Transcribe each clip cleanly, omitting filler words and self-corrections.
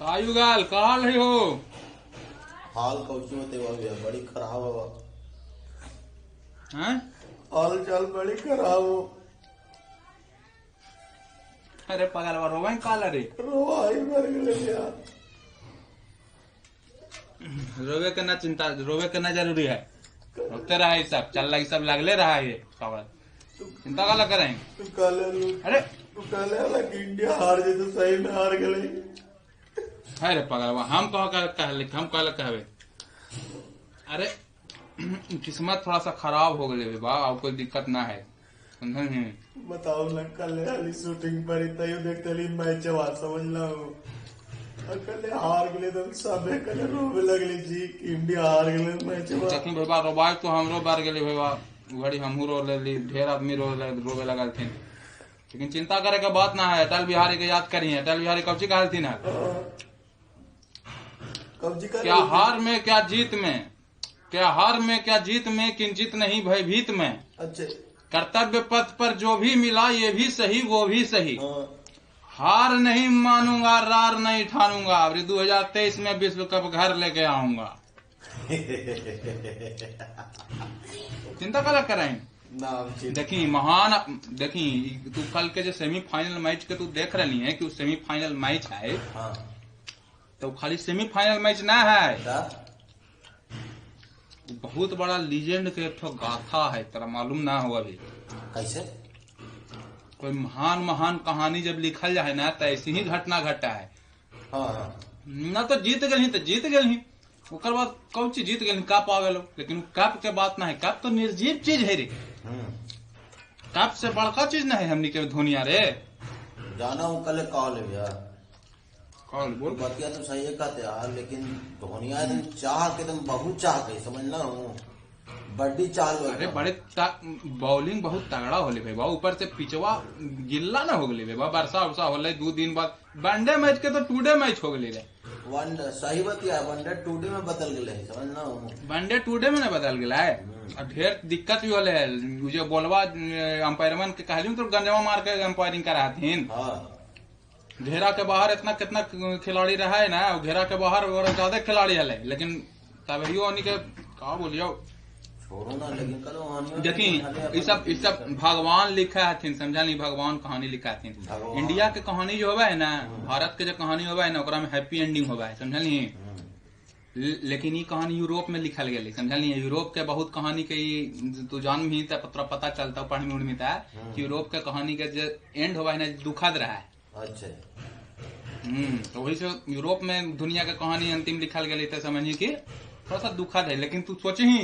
कायुगाल कहाँ रही हो? हाल कौची में तेवा भैया बड़ी खराब है। हैं? हाल चाल बड़ी खराब हो। अरे पगल रोवा काला रे रोवा ही मर गए यार। रोवे के ना चिंता, रोवे के ना जरूरी है, रोते रहा है सब चल लगी सब लगले रहा है पागल, चिंता काला करें। तू काले अरे तू काले वाला इंडिया हार जे तो सही में हार गए। अरे पागल हम कह कहले हम कहले कहवे। अरे किस्मत थोड़ा सा खराब हो गई बा, और कोई दिक्कत ना है। बताओ ना कल वाली शूटिंग पर तयो देखते ली मैच समझ लो कल हार गए तो सबे कल रोवे लगली जी इंडिया हार गए मैच। देखी भैया रोबाई तो हमरो बार गेली भैया, घड़ी हमहू रो लेली, ढेर आदमी रोवे लगल थे। लेकिन चिंता करे के बात ना है। अटल बिहारी के याद करी है, अटल बिहारी कब जी कहलथिन है क्या हार में क्या जीत में, क्या हार में क्या जीत में, किंचित नहीं भयभीत में। अच्छे कर्तव्य पथ पर जो भी मिला ये भी सही वो भी सही। हार नहीं मानूंगा रार नहीं ठानूंगा, अब 2023 में विश्व कप घर लेके आऊंगा। चिंता का कराएं। देखी महान, देखी तू कल के जो सेमीफाइनल मैच के तू देख रही है कि सेमीफाइनल मैच है। हाँ। तो खाली सेमीफाइनल मैच ना है, बहुत बड़ा लीजेंड के एक गाथा है, तेरा मालूम ना हुआ अभी। कैसे? कोई महान महान कहानी जब लिखल जाए ना तो ऐसी ही घटना घटा है। हाँ। ना तो जीत गई तो जीत गई, ओकर बाद कौन चीज जीत गई कप आ गए, लेकिन कप के बात ना है। कप तो निर्जीव चीज है रे, कप से बड़का चीज ना है हमनी के धोनिया रे। जाना हूँ कल कॉल यार कॉल बोल बतिया तो सही है कहते यार, लेकिन धोनिया एकदम चाह के एकदम बहुत चाह के समझना हूँ बड़ी चाल। अरे बड़े बॉलिंग बहुत तगड़ा होले भाई, ऊपर से पिचवा गिल्ला ना हो गई भाई, बरसा उरसा होले 2 दिन बाद वनडे मैच के तो 2 डे मैच हो गई रे। वन सही बतिया वनडे 2 डे में बदल गए समझना हूँ, वनडे 2 डे में ना बदल गया है। और ढेर दिक्कत भी होले है, जो बोलवा अंपायरमैन के कहली तो गंजवा मार के अंपायरिंग कराथिन। घेरा के बाहर इतना कितना खिलाड़ी रहा है ना, घेरा के बाहर और ज्यादा खिलाड़ी हले, लेकिन तभी के का बोलियो छोड़ो ना। लेकिन कल देखी ये सब भगवान लिखा हथिन, समझा नहीं, भगवान कहानी लिखा हथिन। इंडिया के कहानी जो होवा है ना, भारत के जो कहानी होवा है ना, ओकरा में हैप्पी एंडिंग होवा है, समझल नहीं। लेकिन ये कहानी यूरोप में लिखल गई, समझल नहीं। यूरोप के बहुत कहानी के तू जान भी तोरा पता चलता पढ़ में उड़मी कि यूरोप के कहानी के जो एंड होवा है ना दुखद रहा है। अच्छा तो वही से यूरोप में दुनिया के कहानी अंतिम लिखल गई तो समझी कि थोड़ा सा दुखद है। लेकिन तू सोच ही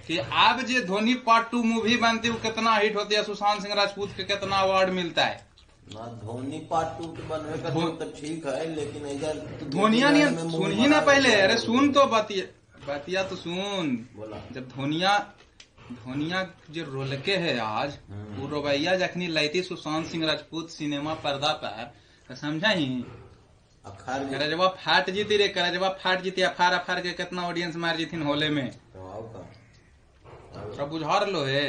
कि अब जे धोनी पार्ट 2 मूवी बनती वो कितना हिट होती है, सुशांत सिंह राजपूत के कितना अवार्ड मिलता है। ना धोनी पार्ट 2 के बनवे का तो ठीक है, लेकिन इधर धोनिया नहीं सुन ही ना पहले। अरे सुन तो बतिया बतिया तो सुन। बोला जब धोनिया धोनिया जो रोलके है आज वो रोबैया जखनी लैती सुशांत सिंह राजपूत सिनेमा पर्दा पर तो समझा ही करजवा फाट जीती रे, करजवा फाट जीती, अफार अफार के कितना ऑडियंस मार जीथिन होले में। तो बुझा लो है,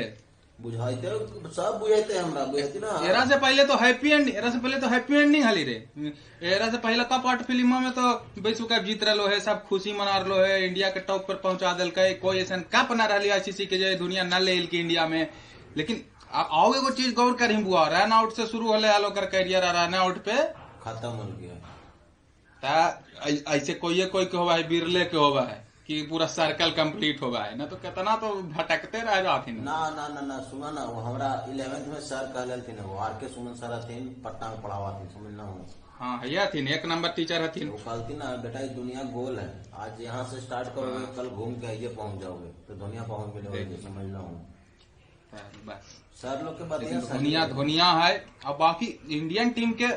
बुझाइते सब बुझाइते हमरा बुझाइते ना। एरा से पहले तो हैप्पी एंड, एरा से पहले तो हैप्पी एंडिंग हली रे। एरा से पहले का पार्ट फिल्म में तो विश्व कप जीत रहो है, सब खुशी मना रहो है, इंडिया के टॉप पर पहुंचा देलकै, कोई ऐसा कप ना रही आईसीसी के जे दुनिया न ले की इंडिया में। लेकिन आओ एगो चीज गौर करही बुआ, रन आउट से शुरू होले आलो कर कैरियर, रन आउट पे खत्म हो गया। ता ऐसे कोई कोई के होवा है, बिरले के होवा है कि पूरा सर्कल कंप्लीट होगा है ना, तो कितना तो भटकते रह जाते ना ना ना ना। सुना ना, वो हमरा 11th में सर कहलथिन, वो are के सुमन सर हथिन, पटना में पढ़ावाथिन, समझना हूँ। हाँ हैया थीन, 1 नंबर टीचर हथिन। वो कहलथिन ना बेटा ये दुनिया गोल है, आज यहाँ से स्टार्ट करोगे कल घूम के आइए पहुँच जाओगे, तो दुनिया पहुँच गए, समझना हूँ। बस सर लोग के बात धोनिया धोनिया है। और बाकी इंडियन टीम के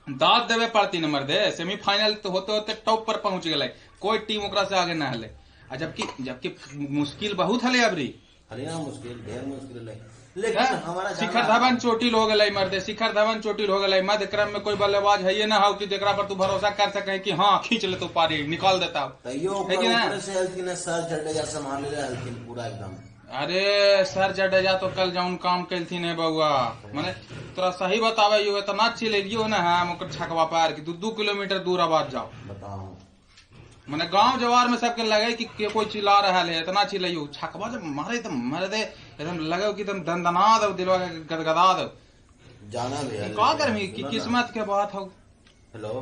दाद देवे पड़ती नंबर दे, सेमीफाइनल तो होते होते टॉप पर पहुंच गए, कोई टीम ओकरा से आगे ना हले। आ जबकि जबकि मुश्किल बहुत हले अबरी हले ना, मुश्किल ढेर मुश्किल है। लेकिन हमारा शिखर धवन चोटिल हो गए मर्दे, शिखर धवन चोटिल हो गए। मध्य क्रम में कोई बल्लेबाज है ये ना हो कि जेकरा पर तू भरोसा कर सके कि हाँ खींच ले तो पारी निकाल देता। तैयो ऊपर से हलथिन सर जडेजा संभाल ले हलथिन पूरा एकदम। अरे सर जडेजा तो कल जौन काम कैलथिन है बउआ, माने तोरा सही बतावे यो इतना चिल्लियो ना हम ओकर छकवा पार कि 2-2 किलोमीटर दूर आवाज जाओ। बताओ माने गांव जवार में सबके लगे कि के कोई चिल्ला रहा है, इतना चिल्लाइयो छकवा जब मारे तो मारे दे एकदम लगे कि एकदम दंदना दो, दिलवा के गदगदा दो। जाना भी है का करमी कि किस्मत के बात हो। हेलो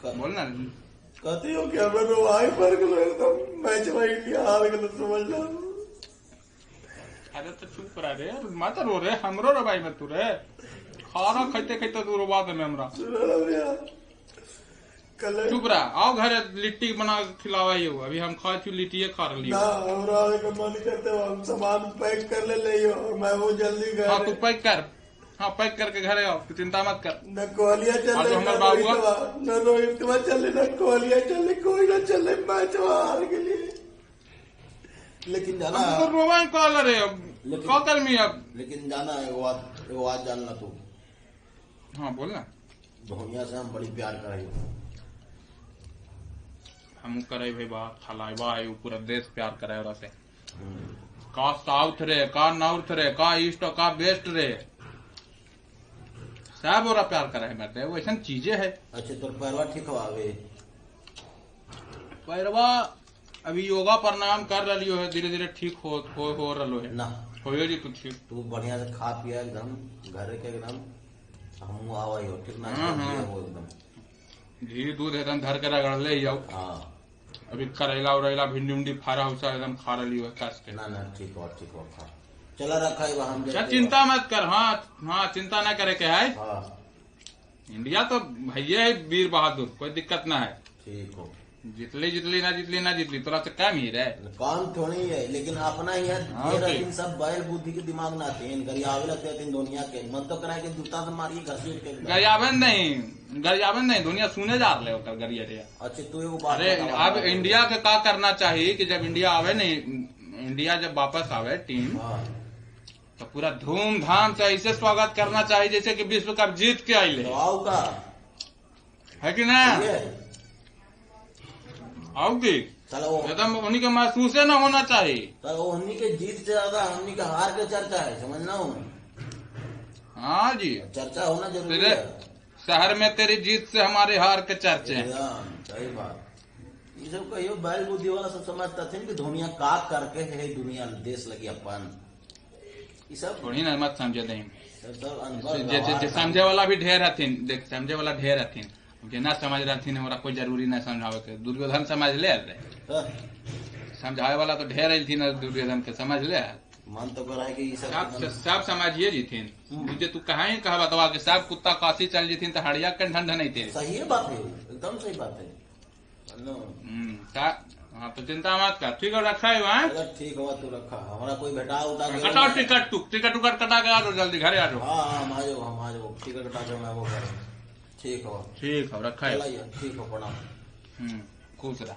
बोल ना। कहती हो कि हमें रोवाई पर गलो एकदम मैच में इंडिया हार गलो समझ लो। अरे तो चुप रह रे, मत रो रे, हमरो रोवाई मत तू रे, खाना खाते खाते तू रोवा दे में हमरा। कल चुप रह, आओ घरे लिट्टी बना के खिलावा हो, अभी हम खा चु लिट्टी खा रही ना, हमरा के मन करते हो हम सामान पैक कर ले ले और मैं वो जल्दी घर। हां तू पैक कर, हाँ पैक करके घरे आओ, तू चिंता मत कर। न कोहलिया चले न रोहित चले न कोहलिया चले, कोई ना चले मैच हार के लिए। लेकिन जाना तो रोवाई कॉल रे अब का करमी अब। लेकिन जाना एगो बात जानना तू। हाँ बोल ना। धोनिया से हम बड़ी प्यार कराई, हम करे भाई बात खलाइबा है, पूरा देश प्यार कराए ओरा से। का साउथ रे, का नॉर्थ रे, का ईस्ट का वेस्ट रे, सब ओरा प्यार करे है मर्दे, वो ऐसा चीजें है। अच्छा तोर पैरवा ठीक हो आवे? पैरवा अभी योगा प्रणाम कर रही है, धीरे धीरे ठीक हो रहो है ना, हो जी तू ठीक। तू बढ़िया से खा पिया एकदम घर के एकदम, हम आवा हो ठीक ना। हो एकदम घी दूध एकदम धर के रगड़ ले जाओ। हां अभी करेला उरेला भिंडी उंडी फारा उसा एकदम खा रही है कस के। ना ना ठीक हो, ठीक हो खा, चला रखा है हम। चिंता मत कर, हाँ हाँ चिंता ना करे के है। हाँ। इंडिया तो भैया है वीर बहादुर, कोई दिक्कत ना है। ठीक हो, जितली जितली ना जितली ना जितली तोरा से कम ही रहे, काम थोड़ी है लेकिन अपना ही है। हाँ, सब बैल बुद्धि के दिमाग ना थे, गरियावे लगते हैं दुनिया के, मन तो कराए के जूता से मारिए घसीट के। गरियावन नहीं, गरियावन नहीं, दुनिया सुने जा रहे होकर गरिया रे। अच्छा तू एगो बात, अरे अब इंडिया के का करना चाहिए कि जब इंडिया आवे नहीं, इंडिया जब वापस आवे टीम, तो पूरा धूमधाम से ऐसे स्वागत करना चाहिए जैसे कि विश्व कप जीत के आये। आओ का है कि ना आओगी एकदम उन्हीं के महसूस ना होना चाहिए। तो उन्हीं के जीत से ज्यादा हमनी के हार के चर्चा है, समझना हूँ। हाँ जी चर्चा होना जरूरी है। शहर में तेरी जीत से हमारे हार के चर्चे हैं। सही बात। ये सब कहियो बैल बुद्धि वाला सब समझता थे कि दुनिया का करके है, दुनिया देश लगी अपन, ये सब थोड़ी ना मत समझे नहीं। समझे वाला भी ढेर हथिन, देख समझे वाला ढेर हथिन, जे ना समझ रहा हमरा कोई जरूरी ना समझावे के। दुर्योधन समझ ले रहे, समझावे वाला तो ढेर थी ना दुर्योधन के, समझ ले मन तो कर है कि सब सब समझिए जीथिन। मुझे तू कहा ही कहा बतवा के सब कुत्ता काशी चल जीथिन तो हड़िया के ठंड नहीं थे। सही है बात है, एकदम सही बात है। हाँ तो चिंता मत कर, ठीक है रखा है वहाँ। ठीक हुआ तू रखा, हमारा कोई भेटा उठा के कटाओ टिकट, तू टिकट उकट कटा के आ जाओ जल्दी घरे आ जाओ। हाँ हम आ जाओ, हम आ जाओ, टिकट कटा के मैं वो करूँ। ठीक हो, ठीक हो रखा है, ठीक हो प्रणाम। खुश रहा।